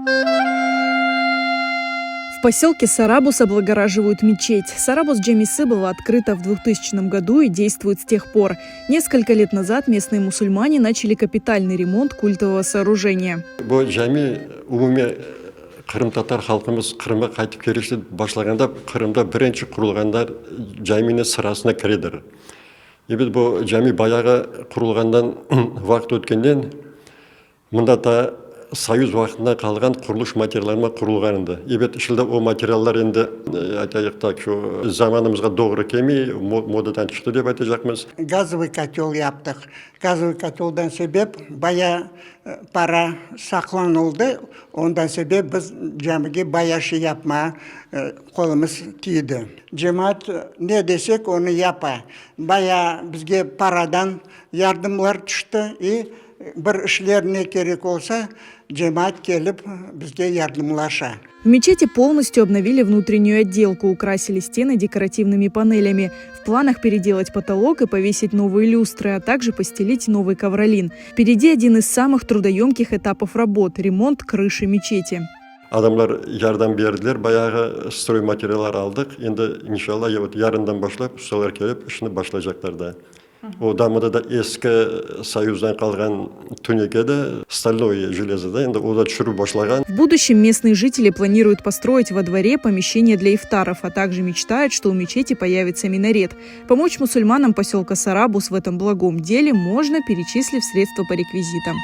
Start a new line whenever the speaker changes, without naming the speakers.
В поселке Сарабуз облагораживают мечеть. Сарабуз Джамисы была открыта в 2000 году и действует с тех пор. Несколько лет назад местные мусульмане начали капитальный ремонт культового сооружения.
Bu cami umumiy qırımtatar halqımız Qırımğa qaytıp kelişti başlağanda Qırımda birinci qurulğanlar caminiñ sırasına kiredir. Ebet, bu cami bayağı qurulğandan vaqıt ötkenden mında ta soyuz vaqtından qalğan quruluş materiallarına qurulğan edi. Ebet, şimdi o materiallar endi, aytayıq tak, şu zamanımızğa doğru kelmey, modadan çıqtı dep aytacaqmız.
Gazovıy kotel yaptıq. Gazovıy koteldan sebep baya Para saqlanıldı, ondan sebep biz camige baya şey yapmağa qolumız tiydi. Cemaat ne desek, onı yapa. Baya bizge paradan yardımlar tüşti i bir işler ne kerek olsa, cemaat kelip bizge yardımlaşa.
В мечети полностью обновили внутреннюю отделку, украсили стены декоративными панелями. В планах переделать потолок и повесить новые люстры, а также постелить новый ковролин. Впереди один из самых трудоемких этапов работ – ремонт крыши мечети.
Adamlar yardım berdiler, bayağı stroymateriallar aldıq. Endi, inşalla, вот yarından başlap ustalar kelip işni başlaycaqlar da. O damada da eski Soyuzdan qalğan tünek edi, stalnoye jelezo da, endi o da çürüp başlağan.
В будущем местные жители планируют построить во дворе помещение для ифтаров, а также мечтают, что у мечети появится минарет. Помочь мусульманам поселка Сарабуз в этом благом деле можно, перечислив средства по реквизитам.